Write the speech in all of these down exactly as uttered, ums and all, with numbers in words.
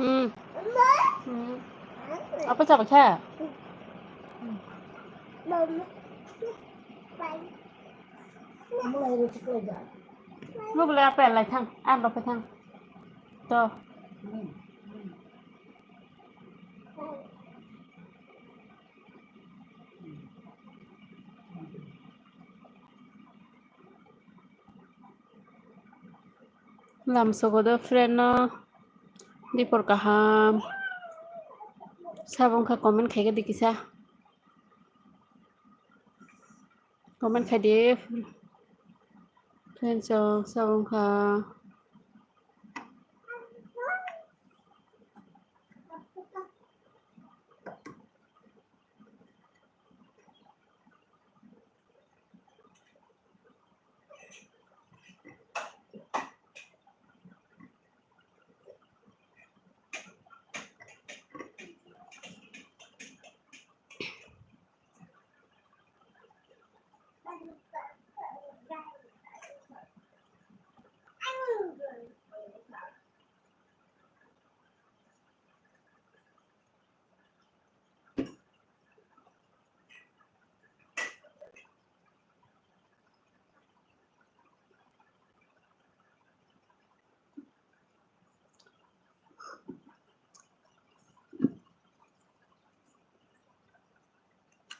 Hmm. Hmm. Apa cakap cak? Mo boleh apa lah thang? Apa apa thang? To. Lam sogo do friend no dipor kaham. Sabo wngkha comment khaikhe di kisa. Comment khai di. Friends rok sabo wngkha.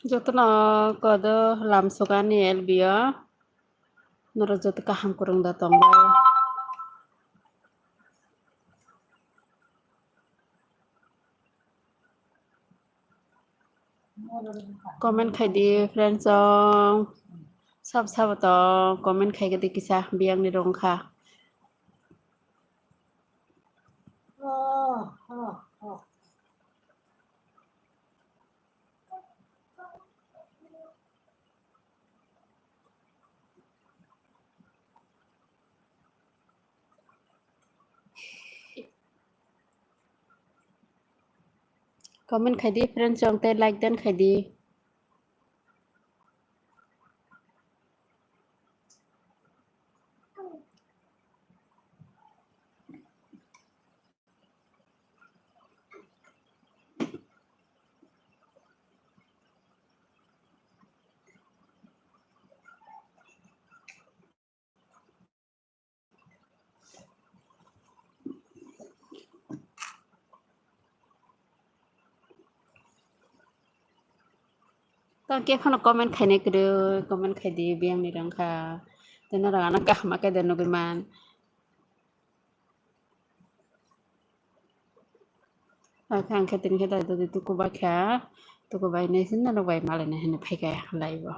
Jotono kodo lam sokani L B o. Norok joto kaham kwrwng da tong bai. Comment khai di friends rok. Sab sabo to comment khai di kisa biyang ni rong kha. Comment khai di friends rok tei like dan khai di. Tang khe phano comment khainai kwrwi, comment khai di, biyang ni rang kha. Tei norok ano kaham khe de nugwi man. Ang khe tini khe dai dodi tuku bai kha, tuku bai nai sin norok bai malai nai hinwi phai kha live o.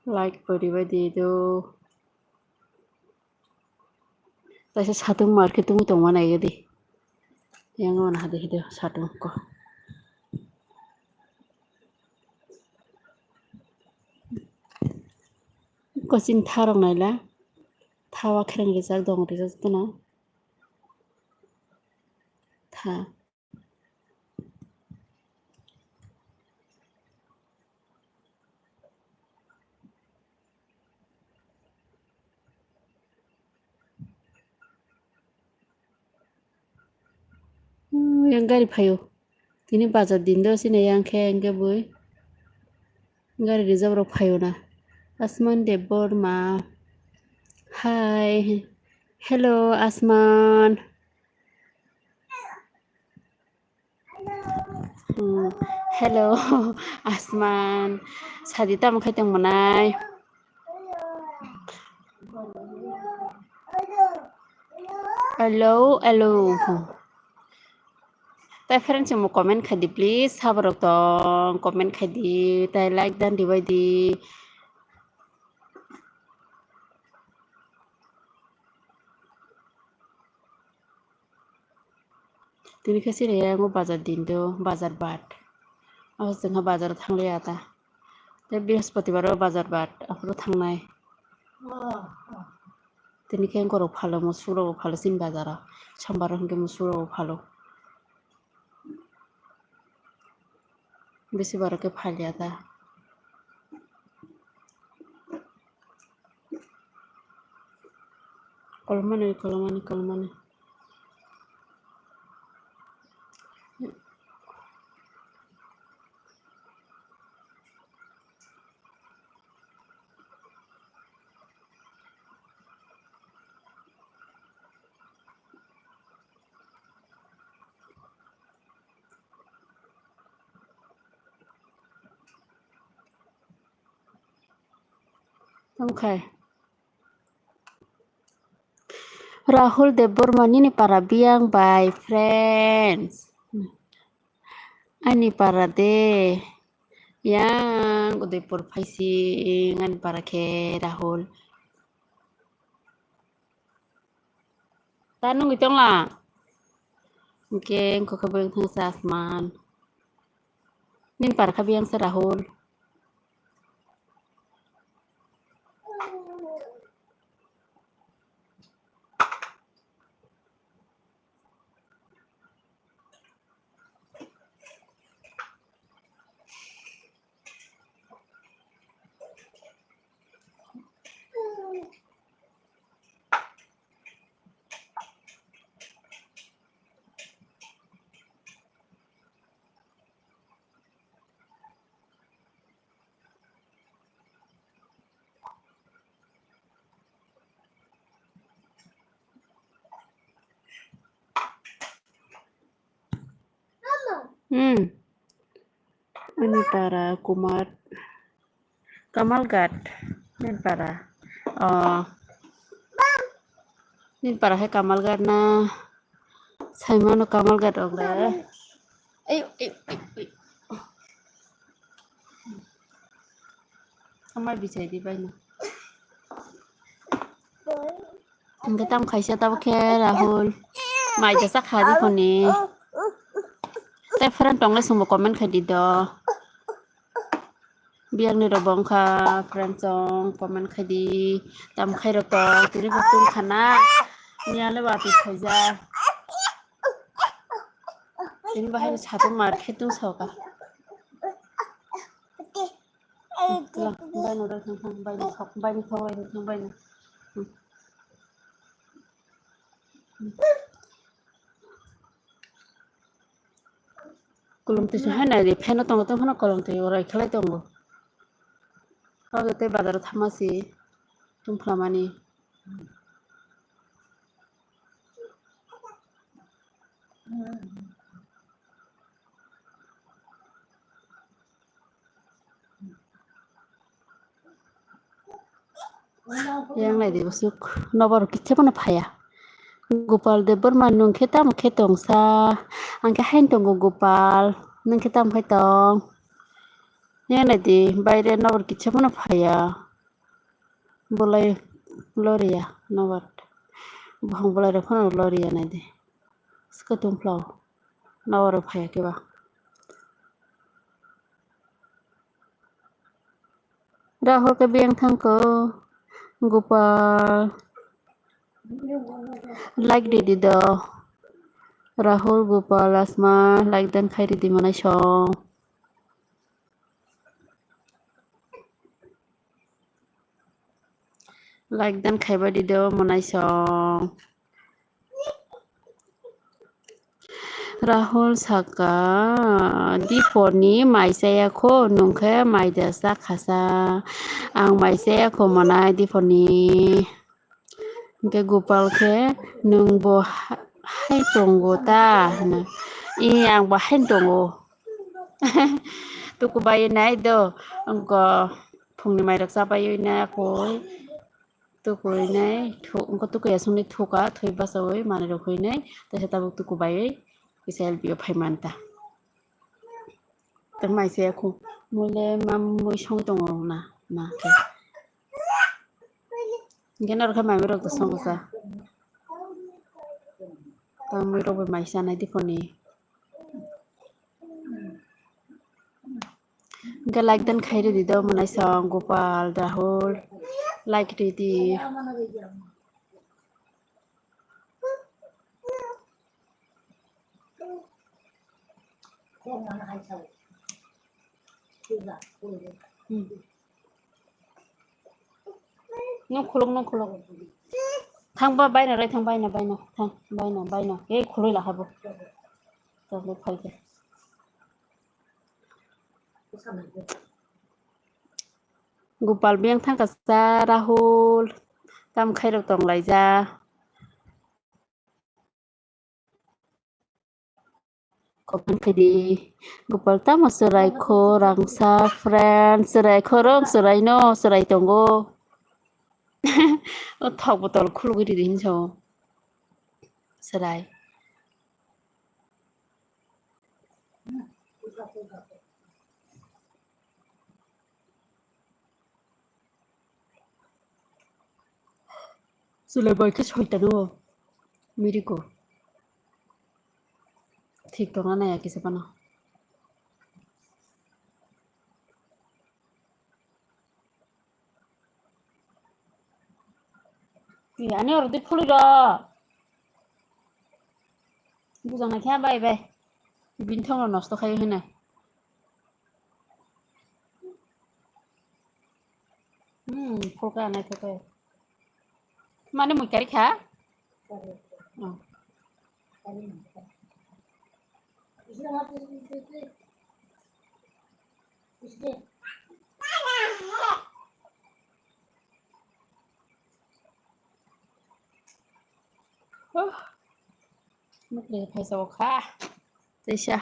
Like pori bai di do. Taisa satung market tungwi tongma nai di. Yang wana hadi hidi satung ko. Koching tharok naila. Thawa khereng rijak dong rijak tono. Tha. Hmm, yang gari phaio. Tini bazar din do sini yang khe hingke bui. Gari rijak rok phaio na. Asman Debbarma. Hi. Hello, Asman. Hmm, hello, Asman. Sadi tamo khai tong manai. Hello, hello. Tai friends, mo comment khai di please, saborok tong comment khai di, tai like dan di bai di. Tini khe sini yango bazar din do, bazar bat. Abo chwngkha bazar thang liya ta. Tei Brihaspatibar o bazar bat, aphuru thangnai. Tini khe borok phalo, musuk rok phalo chini bazar o. Sombar o hwnkhe musuk rok phalo. Bisi borok khe phalia ta. Kolomani, kolomani, kolomani. Tongkhai. Rahul Debbarma nini para biyang bai friends. Ani para de. Yang Udaipur phaising ani para khe Rahul. Ta nungwi tongla. Hwnkhe wngkha khe boyang thangsa Asman. Nini para kha biyang se Rahul. Hmm. Ani para Kumar Kamalghat. Nini para. Oh. Nini para hai Kamalghat na? Saimano Kamalghat rok le. Ayo, ayo, ayo, ayo. Amai bijai di bai no. Hwnkhe tamo khaisa tabuk khe Rahul. Mai jasa kha di khoni. Tei friend tongle songbo comment khai di do. Biyang ni rok bo wngkha friend song comment khai di. Tamo khai rok to tini bo tong khana. Niya le wati khaija. Tini bahai ni satung mar khe tung soka. Baino rw thang thang, baino thok, baino thok, baino thang, baino. Kolom twi se hai nai di, fan o tongo, tong phano kolom twi o roi khlai tongo. Kau tei bazar o thangma si tungphla mani. Yang nai di bwswk nobar kisa phano phaiya. Gopal Debbarma nwng khe tamo khe tongsa? Ang khe haino tongo Gopal, nwng khe tamo khe tong? Yang nai di baire nobar kisa phano phaiya. Bolai loriya nobar. Buphang bolai rok phano loriya nai di. Swkang tungphla o. Nobar rok phaiya khe ba. Rahul khe biyang thangkho, Gopal. Like ridi do. Rahul, Gopal, Asma, like dan khai ridi manai song. Like dan khaiba di do manai song. Rahul saka, "Diphorni mai chaya kho, nwng khe mai da cha khasa." Ang mai chaya kho manai Diphorni. Hwnkhe Gopal khe, "Nwng bo ha-, hai tongo ta?" hwno. "I, ang bo hai tongo." Tuku bai nai do, wngkha phungni mairok chapai nai akoi. Tukui nai, thu-, wngkha tukui aswkni thuka, thwi bachaui manwi rok hwnwi nai, teisa tabuk tuku baiwi. kisa help yo phai manta. Tang mai se khu mui le mam mui song tongo na na khe. Hingke norok khe mai rok to song sa. Tang mui rok bai mai sa nai di phone ni. Hingke like dan khai ridi do mwnai song Gopal, Rahul, like ridi. Hmm. Nung khuluk, nung khuluk. Thang ba baino rai, thang baino, baino, thang baino, baino. Ei khului la habo. Tabuk phaikhe. Gopal biyang thangkha sa Rahul. Tam khairok tong laija. Comment khaidi. Gopal tamo chwrai kho rangsa friend, chwrai kho rong chwrai no chwrai tongo. O thok botol khulugwi ridi hinsa o. Chwrai. Chwlai bai khe soita no miriko. Thik tongna nai kisa phano. Ani oro twi phulwi rw. Bujang naikhe bai bai. Bini thongno nosto khai hwnwi. Hmm, phulkha naithokhai. Mane mui kari kha? Oh. Huh. Mukli phaisa o kha. Teisa.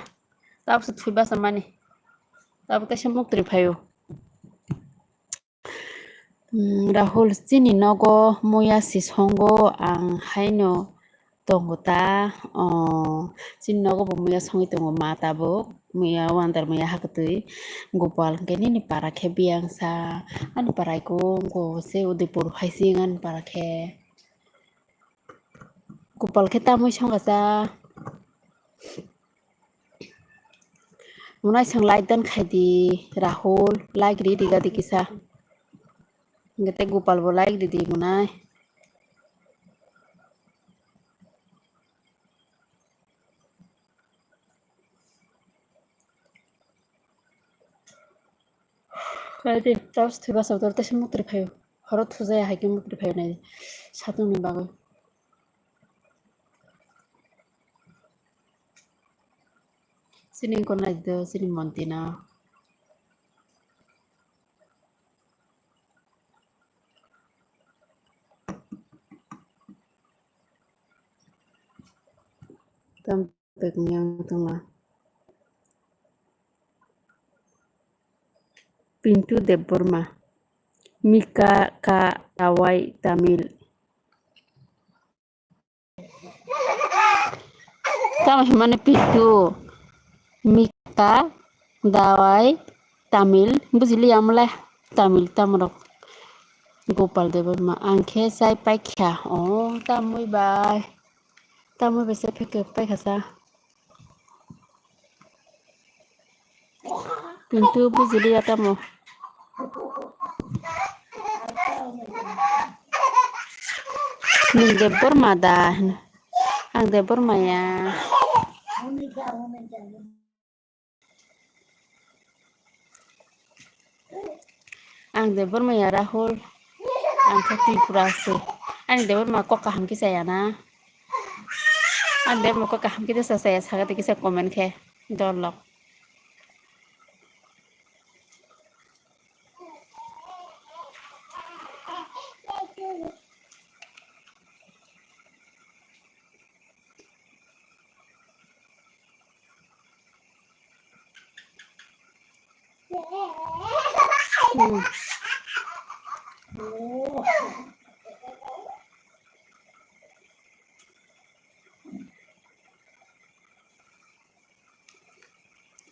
Tabuk se thwi basa mani. Tabuk teisa muktri phaio. Hmm, Rahul, chini nogo muya si songo ang haino tongo ta. Oh, chini nogo bo muya songwi tongo ma tabuk. Muya wandar muya hakatwi. Gopal hwnkhe nini para khe biyang sa. Ani para iku wngkho se Udaipur phaising ani para khe. Gopal khe tamwi songkha sa. Mwnai sang like dan khai di, Rahul, like ri di gadi kisa. Hingke tei Gopal bo like ri di mwnai. Khai di, tabuk thwiba sabtor tei se muktri phaio. Horo thujaya hai khe muktri phaio nai. Satung ni bagwi. Chini wngkor nai di do, chini monti no. Tam tak yang tongma. Pintu Debbarma. Mika ka Dawai Tamil. Tamo himani Pintu, Mika, Dawai, Tamil, bujili amle, Tamil, tamrok. Gopal Debbarma, ang khe chai paikha, o, tamwi bai, tamwi bai chai paikha, paikha sa. Pintu bujiliya tamo. Nwng Debbarma da? Ang Debbarma ya. Ang Debbarma ya Rahul. Ang khe Tripura se. Ani Debbarma kok kaham kisa ya na? Ani Debbarma kok kaham kisa saya, sagate kisa comment khe. Dolok.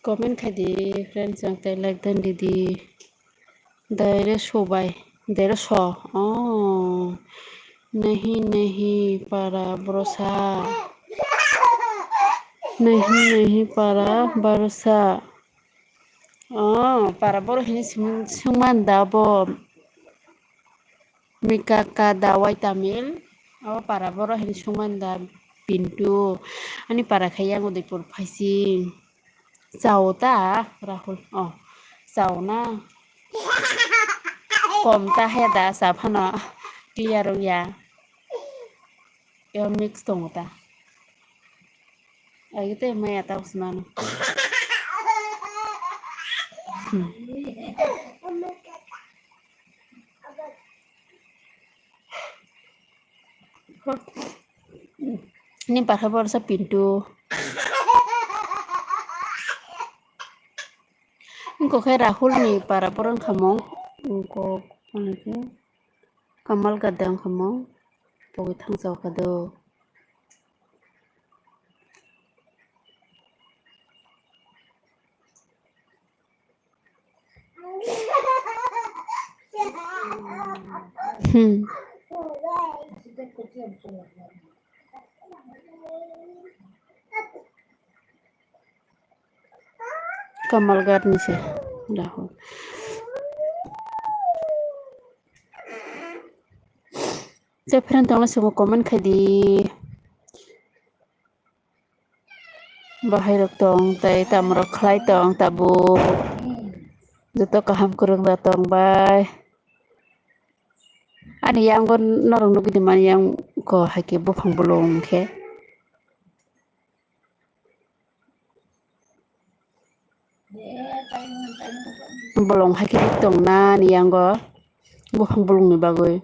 Comment khai di friends, ang tei like dan di di. Daire sobai, daire so. Oh. Nahi nahi para borosa. Nahi nahi para borosa. Oh, para boro hini sung-, sungman da bo. Mikaka dawai Tamil. O para boro hini sungman da Pintu. Ani para khai yang Udaipur phaising. Chao ta Rahul. Oh, chao na. Kom ta he da sa phano clear ya. Yo mix tongo ta. Ai te maya ta usmano. Hmm. Ni para boro sa Pintu. Ingko khe Rahul ni para boro wngkha mo. Ingko, ano khe Kamal Gadda wngkha mo. Pogwi thangsa kha do. Hmm. Kamal Gadda ni se Rahul. Tei friend tongla sabo comment khai di. Bahai rok tong tei tamo rok khlai tong tabuk. Joto kaham kwrwng da tong bai. Ani yango norok nugwi di mani yang ko hai khe buphang bolong khe. Bolong hai khe tong na ni yango buphang bolong ni bagwi.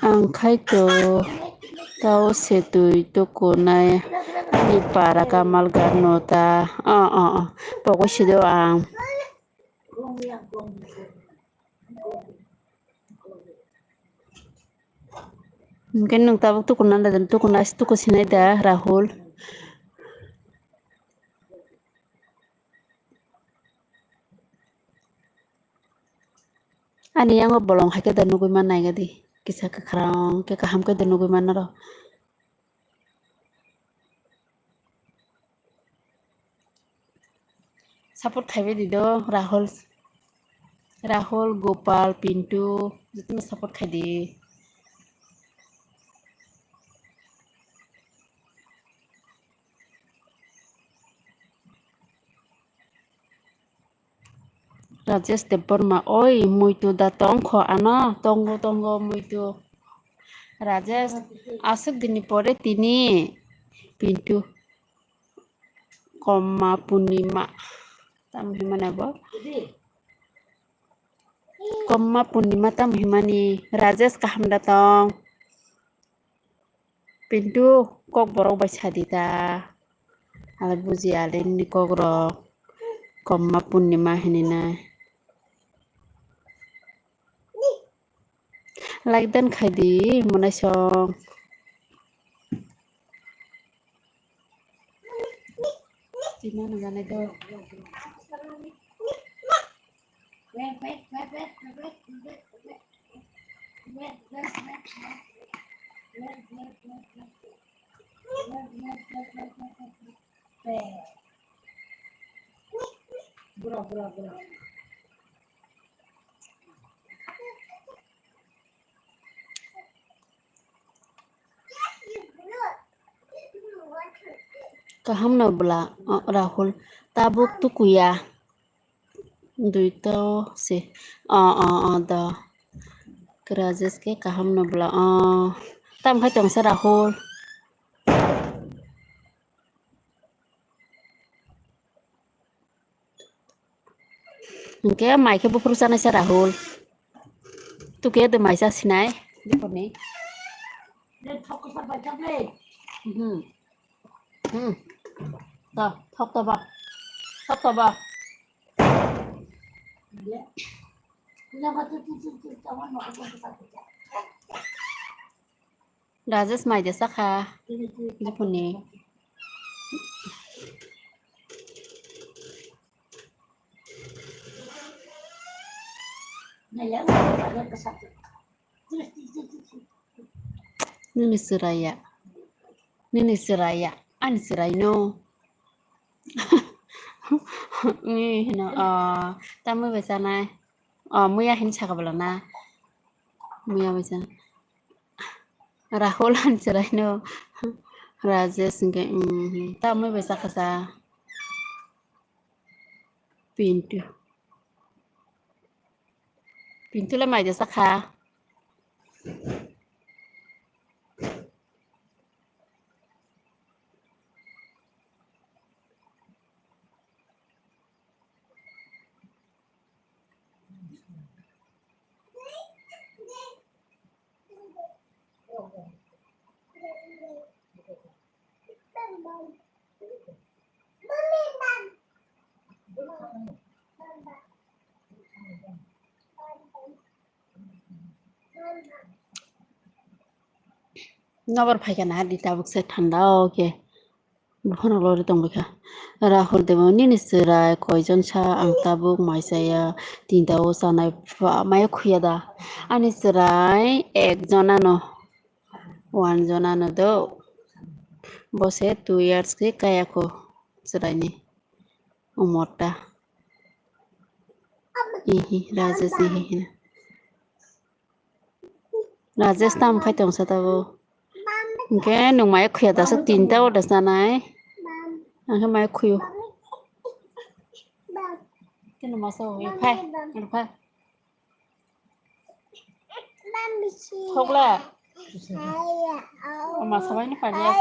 Ang khai to tao se twi tukunai ani para Kamal Gadda no ta. O, o, o. Pogwi sido ang. Hwnkhe nwng tabuk tuku nang da, tuku nai, tuku sinai da, Rahul? Ani yango bolong hai khe da nugwi man nai di, kisa kwkhwrang khe kaham khe da nugwi man naro. Support khaibai di do Rahul, Rahul, Gopal, Pintu, jotono support khai di. Rajesh Debbarma, oi muitu da tongkho ano, tongo tongo muitu. Rajesh, aswk dini pore tini Pintu. Komma Purnima. Tamo himani bo? Komma Purnima tamo himani? Rajesh kaham da tong? Pintu kok borok bai sadi ta. Alai buji alai ni kok rok. Komma Purnima hinina. Like dan khai di, monai song. Tina nang ganai do. Bro, bro, bro. Kaham no bwla, o, Rahul. Tabuk tukuya. Duito se. O, o, o, do. Rajesh khe kaham no bwla. O. Tam khai tong sa Rahul. Hwnkhe mai khe buphuru chanai sa Rahul. Tuke de mai cha sinai. Jikoni. Hmm. Hmm. To, thok to ba. Thok to ba. Rajesh mai de sakha. Jikoni. Nini chwrai ya. Nini chwrai ya. Ani chwrai no. Ui, hino, ah, tamwi bai chanai. Oh, muya hin saka bwla na. Muya bai chanai. Rahul ani chwrai no. Rajesh hwnkhe, mm, tamwi bai chakha cha. Pintu. Pintu le mai de sakha. Nokbar phaikha na di tabuk se thanda o khe. Buphano lori tongbaikha. Rahul Debbarma, nini chwrai koijon sa ang tabuk mai chaya, tinta o chanai pha-, mai khuya da. Ani chwrai ekjon ano, one jon ano do. Bo se two years khe kaya kho chwraini umor ta. Ihi, Rajesh ihi hino. Rajesh tam khai tong sa tabuk. Hwnkhe nwng mai khuya dasa tinta order chanai. Ang khe mai khuyo. Tini masa wi phai, wi phai. Thokla. Ama sabai ni phai ya.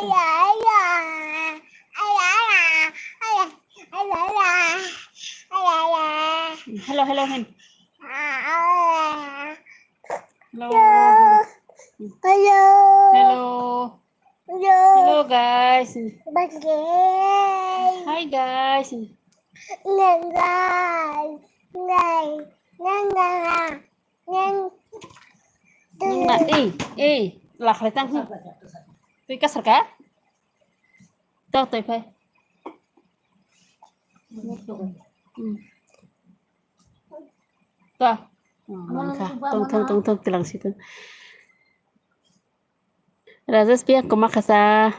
Hello, hello, hen. Hello. Hello. Hello. Hello, guys. Hi, guys. Nang na, ei, ei, lakhlai tang. Twi kasar ka? Tok, twi phai. Hmm. Ta. Oh, mankha. Tong, tong, tong, tong, tilang situ. Rajesh piya koma khasa.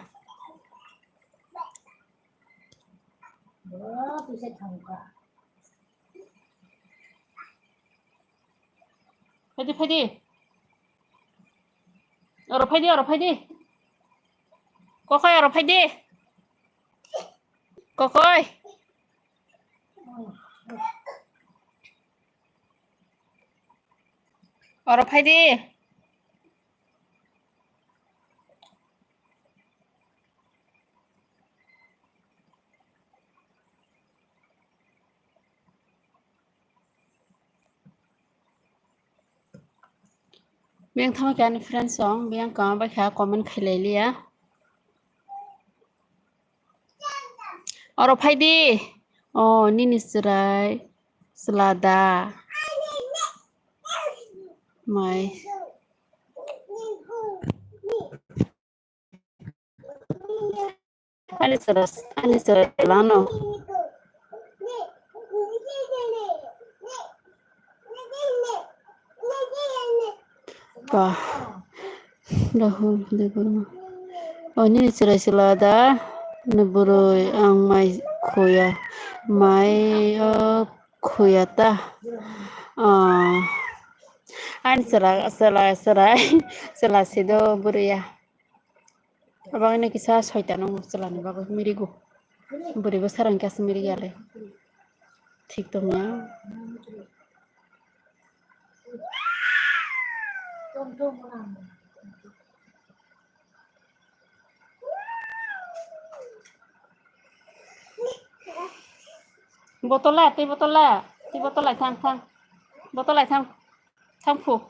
Phaidi, phaidi. Oro phaidi, oro phaidi. Kokoi, oro phaidi. Kokoi. Oro phaidi. Biyang thangma khe ani friends song, biyang kama bai kha comment khailai liya. Oro phaidi. Oh, nini chwrai chwla da. Mai. Ani chwra, ani chwra lano. Ba, Rahul Debbarma. Oh, nini chwrai chwla da, ni bwrwi ang mai khuya, mai, oh, khuya ta. Oh, ani chwra, chwla, chwra, chwla sido bwrwi ya. Abang ini kisa soita nang chwlani bagwi mirigo. Bwrwi bo sarang kisa mirigo ale. Thik tongya. Botol la, tei botol la, tei botol lai thang, thang. Botol lai thang. Thang phu.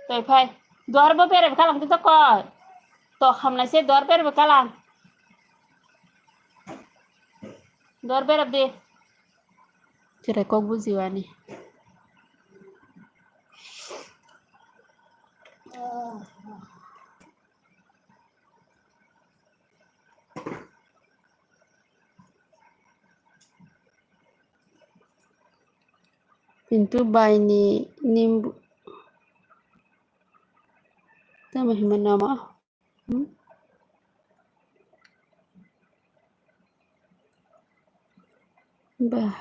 Toi phai. Duar bo berep kalang tito koi. To khamnai se duar berep kalang. Duar berep di. Cherai kok bujiwani. Pintu bai ni nimbu tamo hima nama. Hmm? Bah.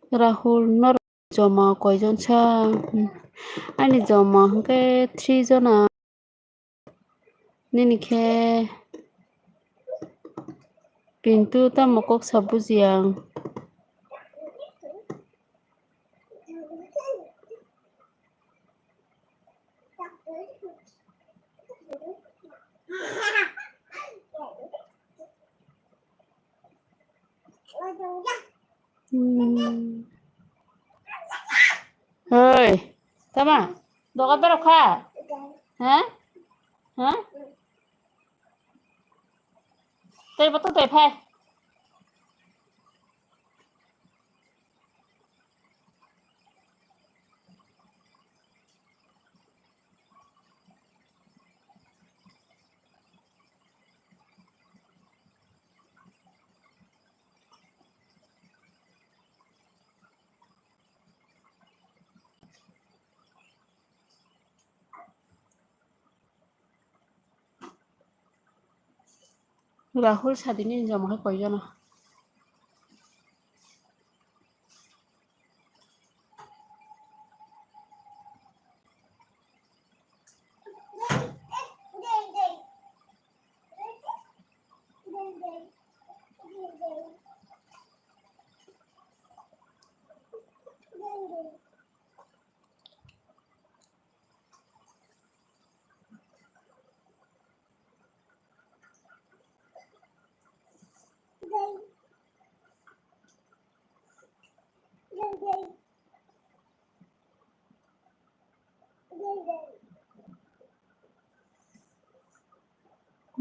Rahul, nor joma koijon sa? Hmm. Ani joma hwnkhe three jona. Nini khe Pintu tamo kok sa bujiya ang. Hmm. Hoi, tama, doga berok kha? Ha? Ha? Tei bo to tei phai. Rahul sadini joma hai koijono.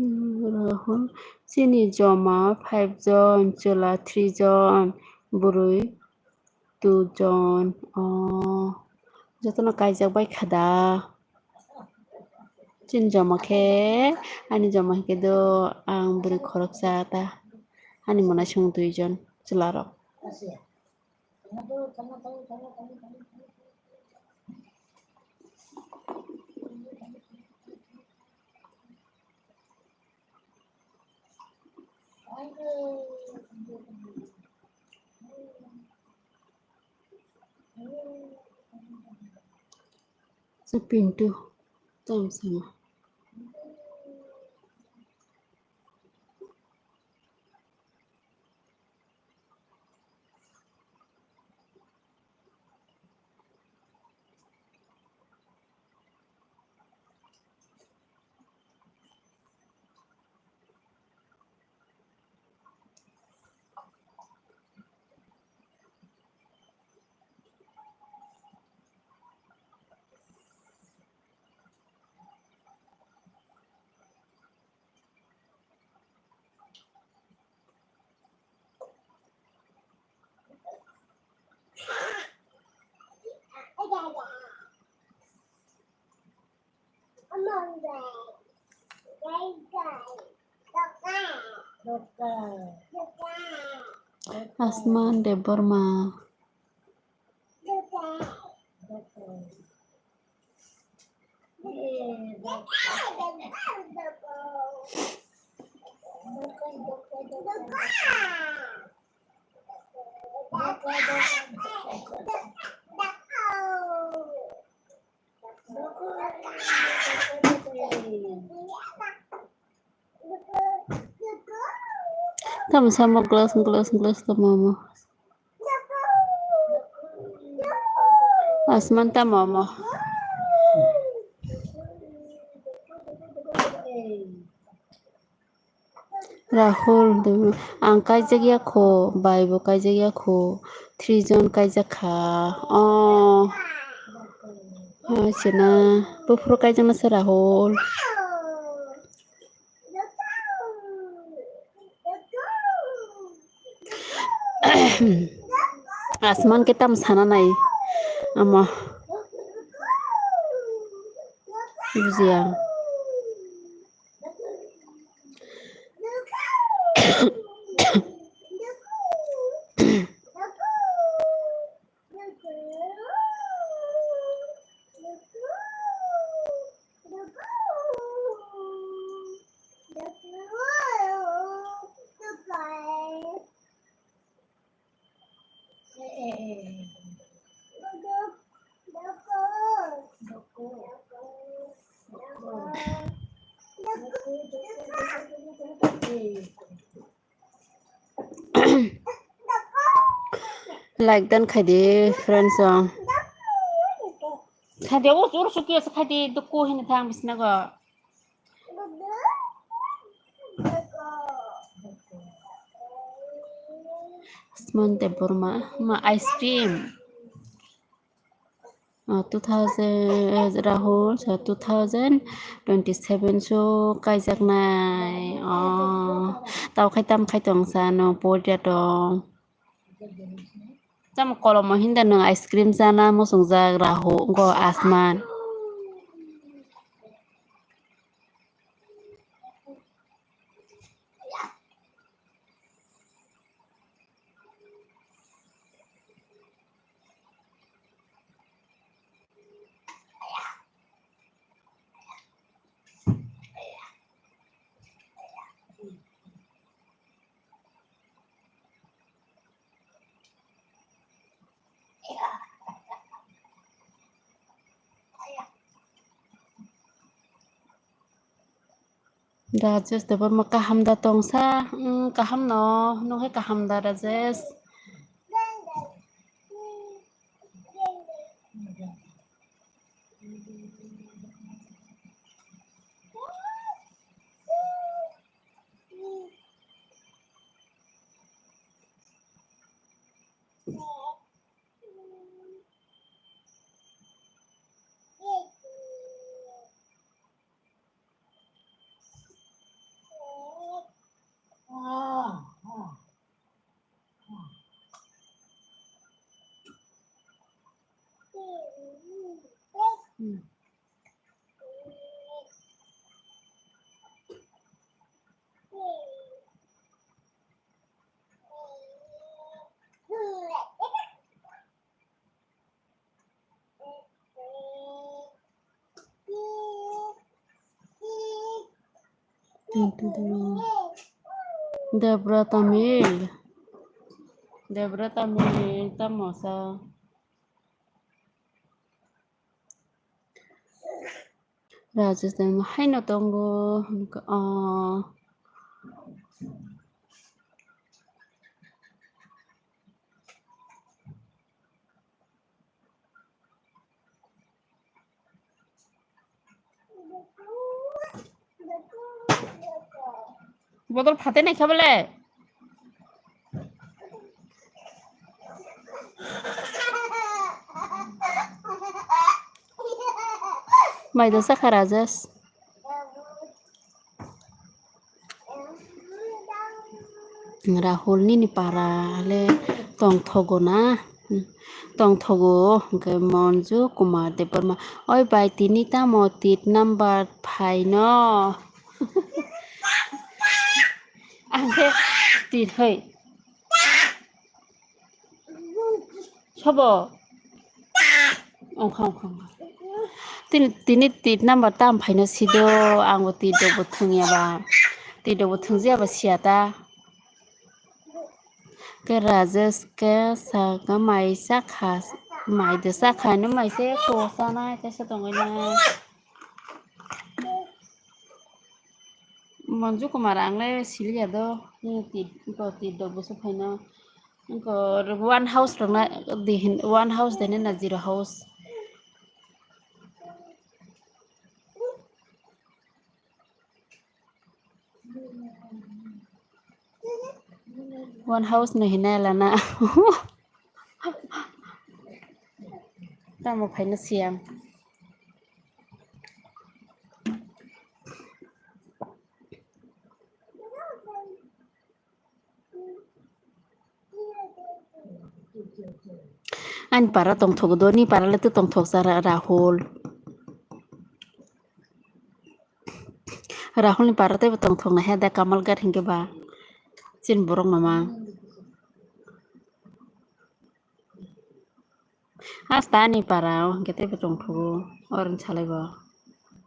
Hmm, Rahul, chini joma five jon, chwla three jon, bwrwi two jon. Oh, jotono kaijak bai kha da. Chini joma khe, ani joma khe do ang bwrwi khoroksa ta. Ani mwnaisong dui jon chwla rok. Sa Pintu, tamo sama. Asman Debbarma. Tamo samo glass, glass, glass tamo mo. Asman tamo mo. Rahul, ang kaijak ya kho, bai bo kaijak ya kho, three jon kaijak kha. Oh, oh, chwna, buphuru kaijak na se Rahul. Asman khe tamo sana nai, ama bujiya. Like dan khai di, friends, o. Khai di, o, jor suki asa khai di, duku hini thang bisna go. Asman Debbarma, ma ice cream. Ah, two thousand, Rahul, so two thousand twenty-seven so kaijaknai. Oh, tao khai tam khai tong sa no, poida tong. Tamo kolomo hinda nwng ice cream chana muchungjak Rahul, go Asman. Rajesh Debbarma kaham da tongsa? Mm, kaham no, nung hai kaham da, Rajesh? Debra Tamil. Debra Tamil, tamo sa? Rajesh Debbarma haino tongo, hwnkhe, ah. Bodol phate nai kha bole. Mai do sakha Rajesh. Rahul nini para le tongthogo na? Tongthogo, hwnkhe Manju Kumar Debbarma. Oi bai, tini tamo tit number phaino? Ang khe tit hai. Sobo? Ongkha, ongkha, ongkha. Tini, tini tit number tam phaino sido, ang bo tit rok bo thwngya ba. Tit rok bo thwngya ba siya ta. Khe Rajesh khe saka mai chakha, mai de chakha no mai se ko chanai tesa tongwi na. Manju Kumar ang le siliya do, nini tit, ko tit rok bo se phaino. Ko one house rok na, di hin, one house de na zero house. One house no hinai lana. Tamo phaino siyang. Ani para tongthogo do, ni para le to tongthok sa Ra-, Rahul. Rahul ni para teibo tongthok na he da Kamal gar hinkhe ba. Chin borok mama. Hasta ani para o hinkhe teibo tongthogo, oro salai bo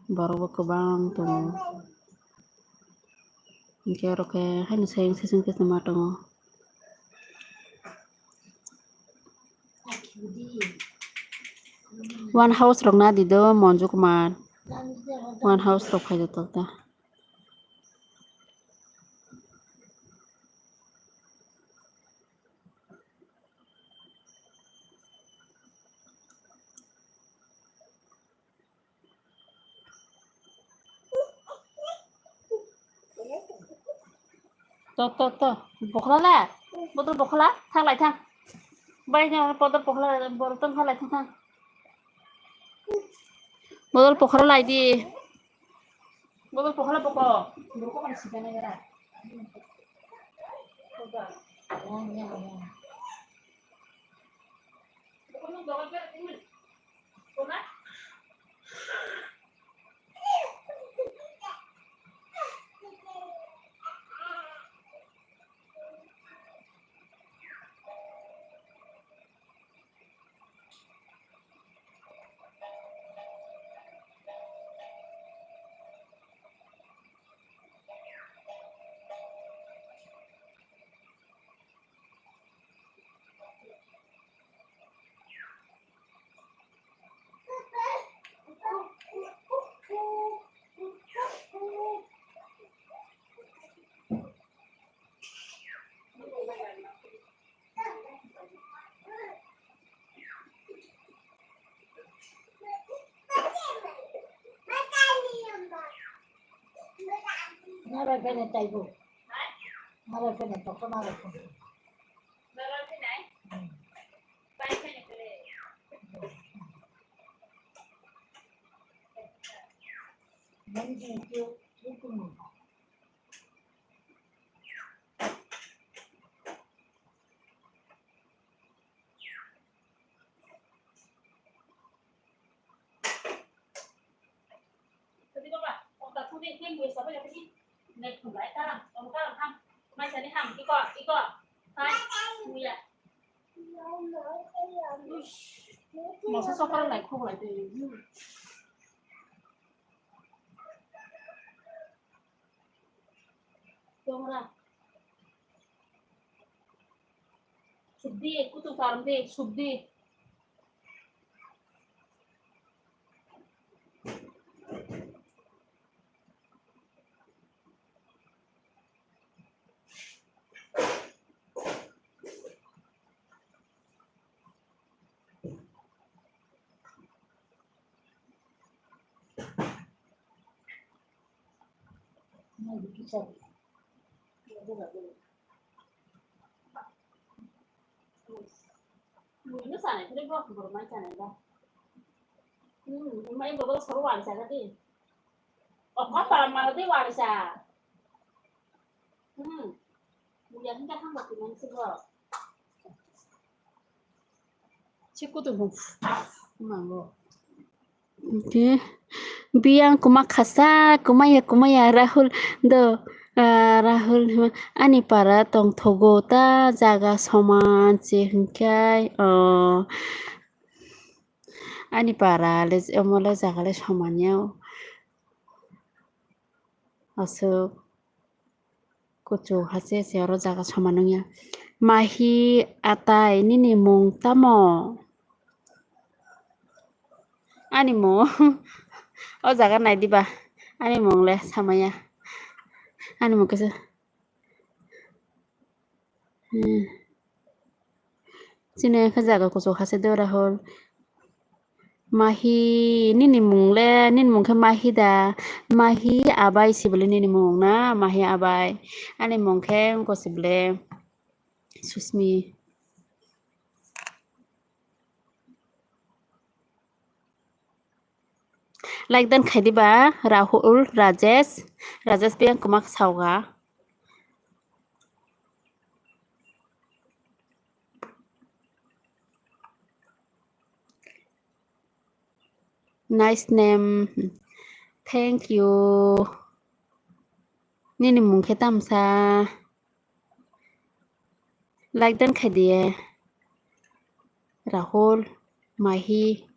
borok bo kwbang tongo, hinkhe oro khe haino sayung sesung khe ma tongo. One house rok na di do Monju Kumar, one house rok phai do ta. To, to, to. Bokhla la. Bodol bokhla. Thang lai thang. Bai no bodol bokhla. Borok tong kha lai thang thang. Bodol bokhla lai di. Bodol bokhla bokho. Borok ko kan sida na gara. Nara bene taibo. Nara bene toko nara bene. Masa sokar lai khok lai twi. Tongra. Subdi, kutung karam de, subdi. Muino sanai khe bo borok mai sanai ba. Hmm, mai bo soro wari sa di. Okko para maro di wari sa. Hmm. Muya hingka hangba kimani sibo. Chikutu bo. Mango. Oke. Biyang kuma khasa, kumaya, kumaya, Rahul do, ah, Rahul hima, ani para tongthogo ta jaga soman se hingkhai, oh, ani para le, omo le jaga le soman ya, aswk. Kuchuk hache se oro jaga soman wngya. Mahi atai nini mung tamo? Ani mung o jaga nai diba. Ani mung le samaya. Ani mung kisa. Hmm. Chini khe jaga kuchuk hache do Rahul. Mahi, nini mung le, nini mung khe Mahi da? Mahi Abai si bole nini mung na? Mahi Abai. Ani mung khe wngkha si bole. Susmi. Like dan khai diba, Rahul, Rajesh. Rajesh biyang kwma khe sauga. Nice name. Thank you. Nini mung khe tamsa? Like dan khai diye. Rahul, Mahi.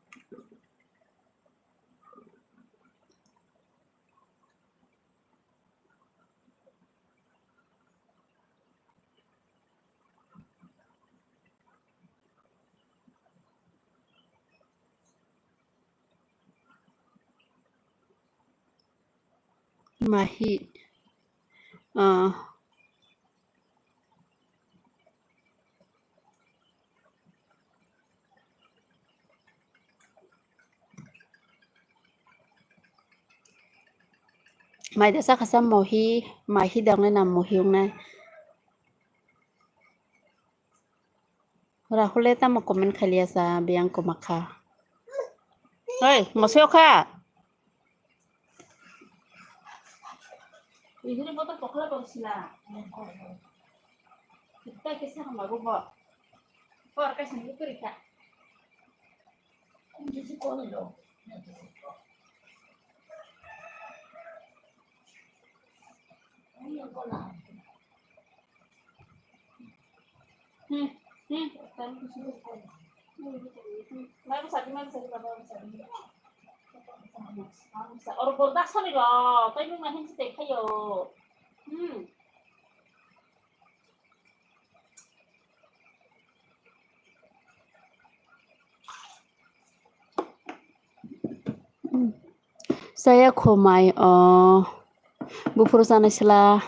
Mahi. Ah. Mai da sakha sa mohi, mai hi dang na mohi wngnai. Rahul le tamo comment khailiya sa, biyang kwma kha. Oi, moseo kha. Ini botol pokla kau sila. Kita kisah sama gue, Bo. Kau rekas sendiri tuh, Rika. Oro bordak sani ro, tei nung na hinsi tei khayo. Hmm. Saya khomai, oh, buphuru sanai sila.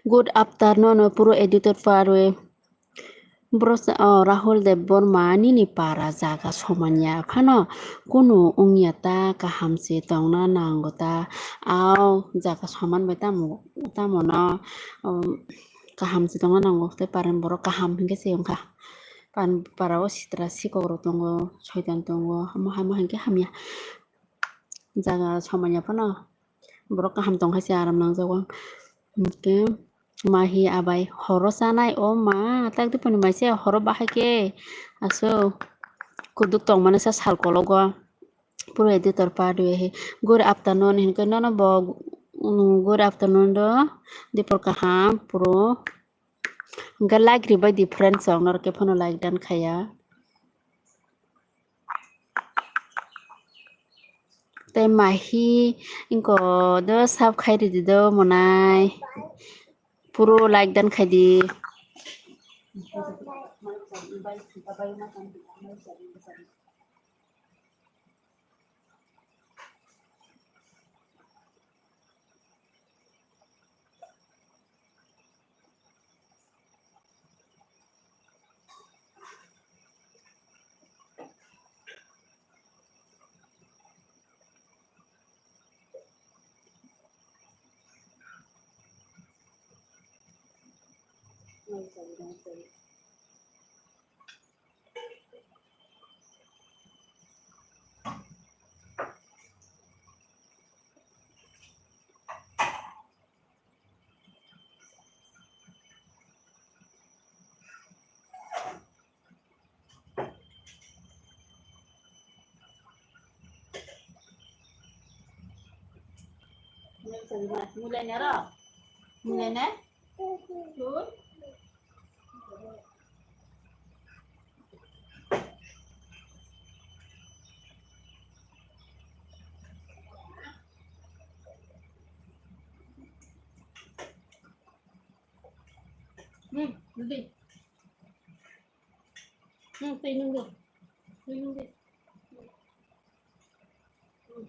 Good afternoon, puro editor parwe. Bro, oh, Rahul Debbarma, nini para jaga somanya phano kunu wngya ta, kaham se tongna nango ta, au jaga soman bai tamo, tamo no, um, kaham se tongna nango, tei para borok kaham hinkhe se wngkha. Pan-, para o sitra sikok rok tongo, soitan tongo, omo hai, omo hai khe hamya. Jaga somanya phano borok kaham tong hai se aram nangjago. Hinkhe mahi abai horo chanai, o ma, tak diponi mai se horo bahai khe aso kuduk tong mani sa sal kologo. Puro editor pa dui he. Good afternoon hinkhe nono bo, mm, good afternoon do dipor kaham puro. Hingke like ribai di friends rok, norok khe phano like dan khaya. Tei mahi ingko do sub khai ridi do monai. Puro like dan khai di. Mulai na ro? Mulai na? Hmm, nanti. Hmm, tui nung deh. Tui nung deh. Hmm.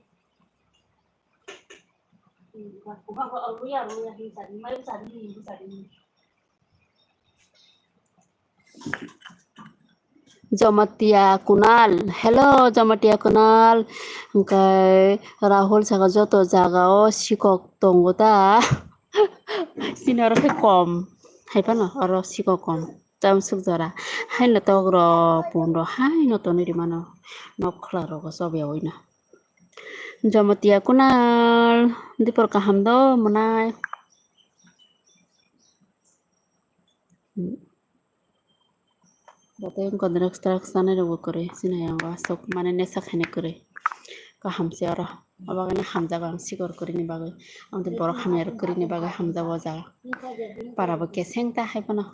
Jomatia Kunal. Hello, Jomatia Kunal. Hwnkhe Rahul saka joto jaga o sikok tongo ta. Sini oro khe kom. Hai phano oro sikok kom. Chamsuk jora. Haino tok rok pun rok haino tonwi rimano. Nok khwla rogo chobya oino. Jomatia Kunal. Dipor kaham do mwnai. Bo tei wngkha drugs, drugs chanai rokbo kwrwi, chini yango aswk mane nesa khainai kwrwi. Kaham se oro, obo bagwino hamjago ang sikor kwrwini bagwi. Ang tei borok hamya rok kwrwini bagwi hamjago o jaga. Para bo keseng ta hai phano.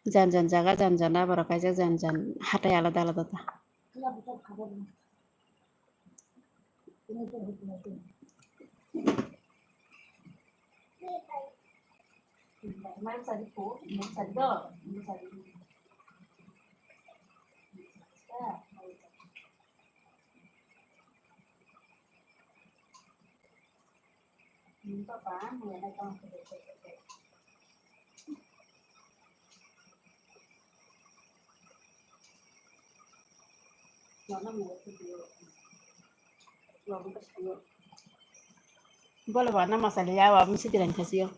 Jan jan jaga, jan jan rubber rok kaijak, jan jan hatai alada alada ta. Bola ba na masala ya wa misi tiran khasiyo.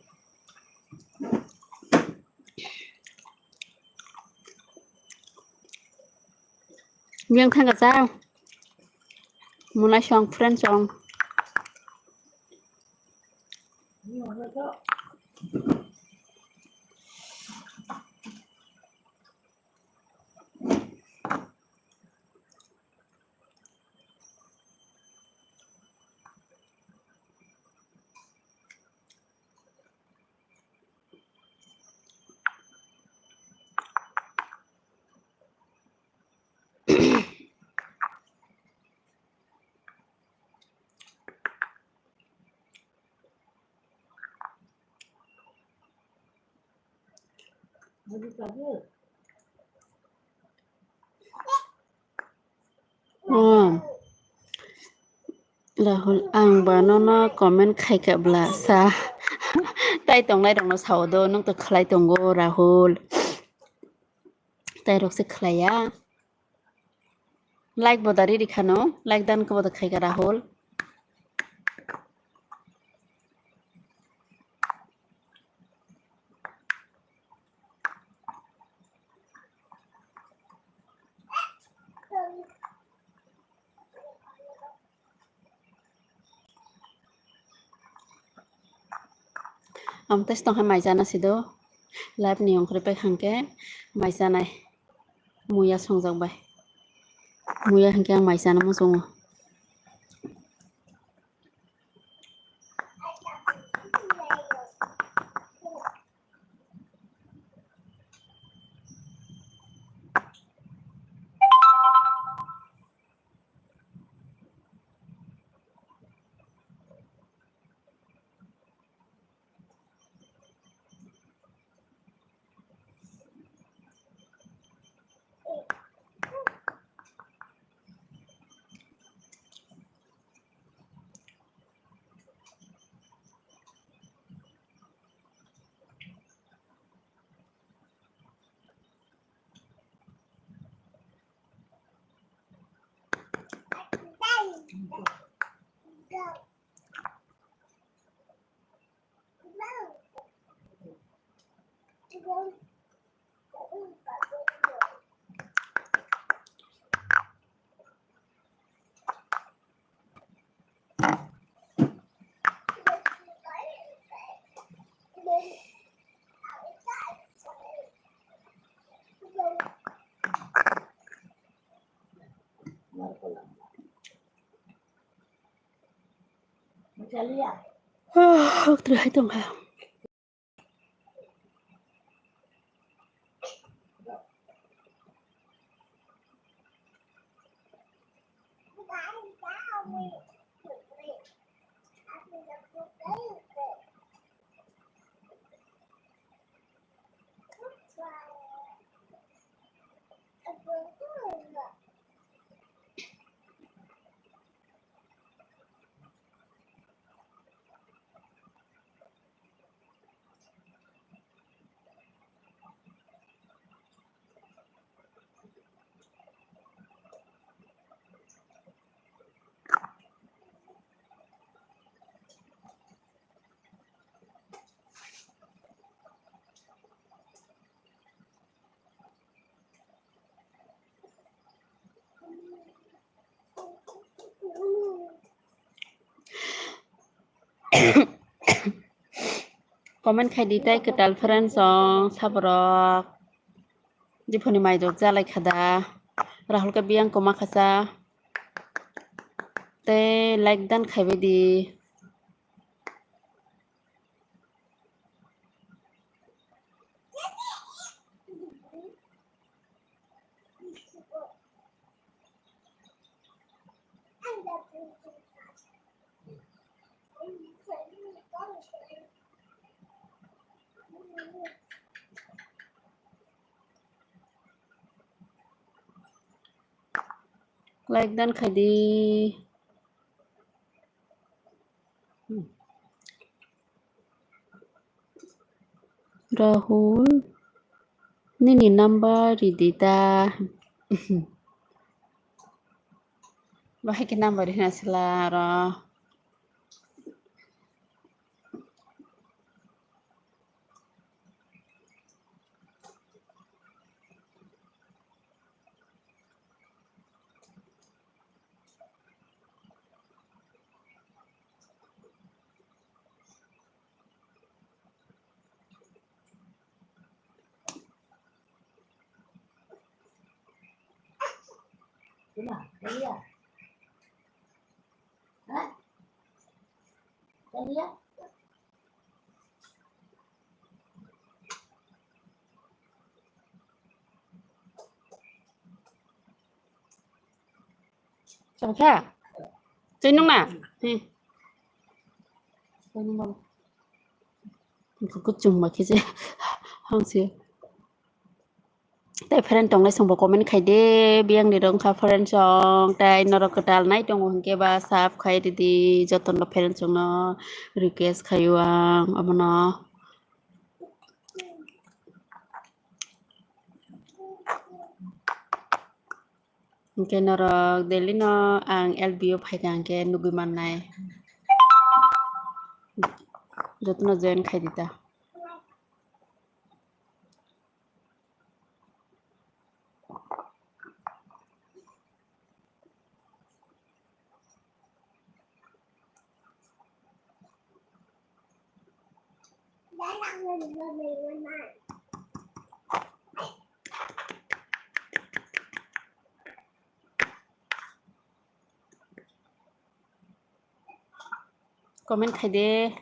Yang thang ka sa. Muna song, friend song. Oh. Rahul, ang ba nono comment khaika bla sa. Tai tongnai rokno sao do, nwng to khlai tongo Rahul. Tai rok se khlaiya. Like bo da riri khano, like dan ko bo da khaika Rahul. Ang tei tong khe mai chana si do. Live ni ongkhorwi pai kha hwnkhe mai chanai. Muya songjak bai. Muya hwnkhe ang mai chana muchungo. Ah, hok twi hai tongkha. Comment khai di tai kwtal friends song saborok. Jiphoni mai jok jalai khada. Rahul ke biyang koma khasa. Te like dan khaibai di. Like dan khai di. Rahul, nini number ridi ta. Bahai ke number hina sila aro. Chakha? Twi nung na? Hi. Kuchung ma khe je. Hangsi. Tai friend tongnai songbo comment khai de, biyang ni rong kha friend song, tai norok kwtal nai tongo hinkhe ba sub khai ridi, jotono friend song no request khaio ang omono. Hinkhe norok daily no ang L B o phaikha hinkhe nugui mannai. Jotono join khai di ta. Comment khai de.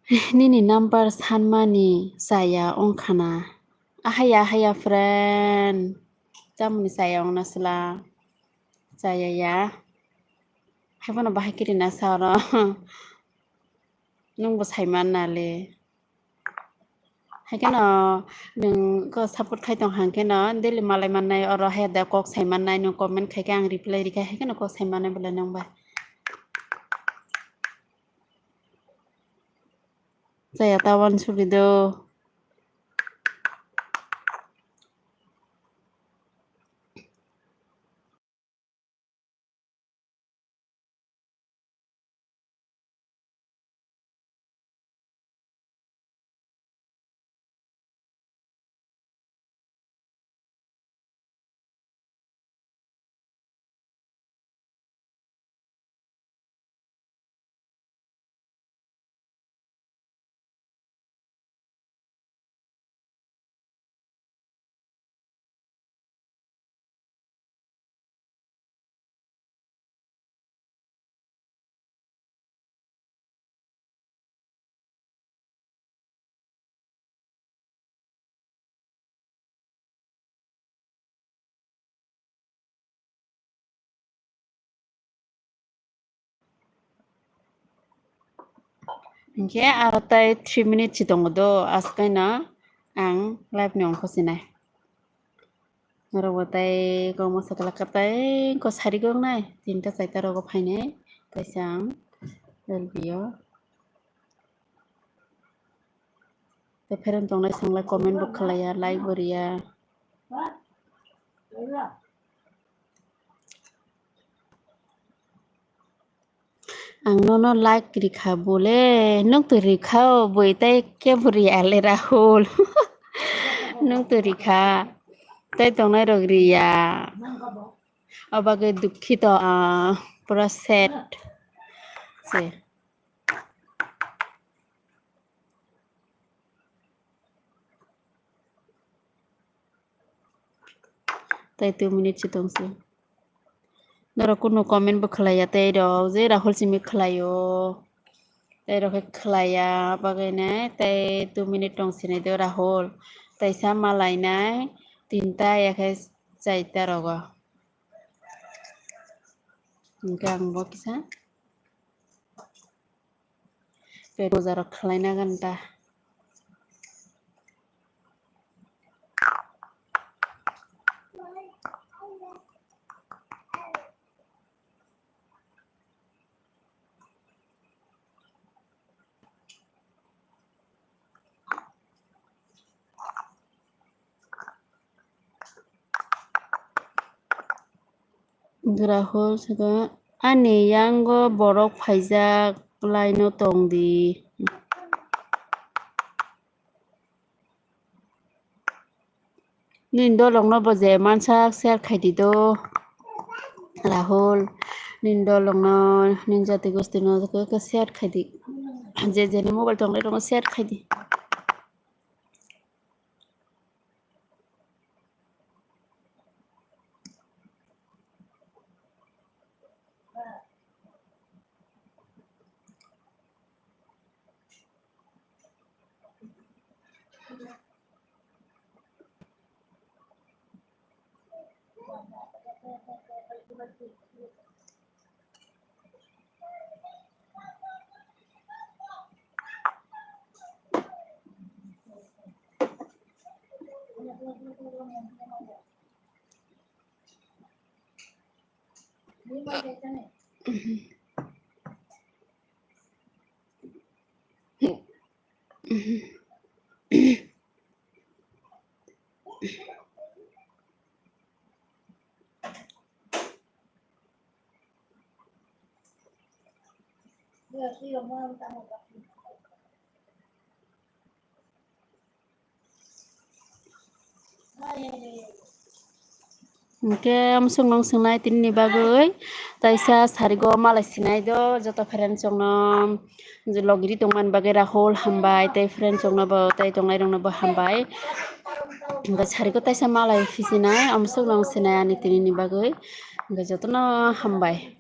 Nini number sanmani chaya wngkhana. Ahaya, ahaya, friend. Tamoni chaya wngna sla? Chaya ya. Haiphano bahai kirina sa oro. Nwngbo saiman nale. Haikhe no nwng ko support khai tong hang khe no daily malai mannai, oro hai da kok sai mannai, nwng comment khai khe ang reply rikha, haikhe no kok sai mannai bolai nwng bai. Chaya ta wansukri do. Hinkhe aro tai three minute si tongo do, aswkaino ang live ni ongkho sinai. Norok bo tai kok masa kwlak kha tai ko sari gok nai tinta chaita rogo phainai kaisa ang L B o. Tei phereng tongnai swnglai comment bo khlaiya, like bo riya. Ang nono like rikha bole, nwng twi rikha o boi tei kebo riya le Rahul. Nwng twi rikha tei tongnai rok riya. O bagwi dukhito, ah, pura sad se. Tai two minute si tongsi. Norok kunu comment bo khlaiya tei rok je Rahul simi khlaio. Tei rok khe khlaiya bagwi nai tei two minute tong sinai do Rahul. Taisa malainai tinta ya khe chaita rogo. Hingke ang bo kisa. Pet puja rok khlai na ganta. Rahul saka ani yango borok phaijak laino tongdi. Nini dolongno bo je mansak share khaidi do. Rahul, nini dolongno, nini jati gostino share khaidi. Je jeni mobile tongnai rokno share khaidi. Hingke amsong nong swngnai tini ni bagwi taisa sarigo malai sinai do joto friend chongno. Logiri tongmani bagwi Rahul hambai, tei friend chongnobo, tei tongnai roknobo hambai. Hingke sarigo taisa malai phi sinai, amswk nong sinai ani tini ni bagwi. Hingke jotono hambai.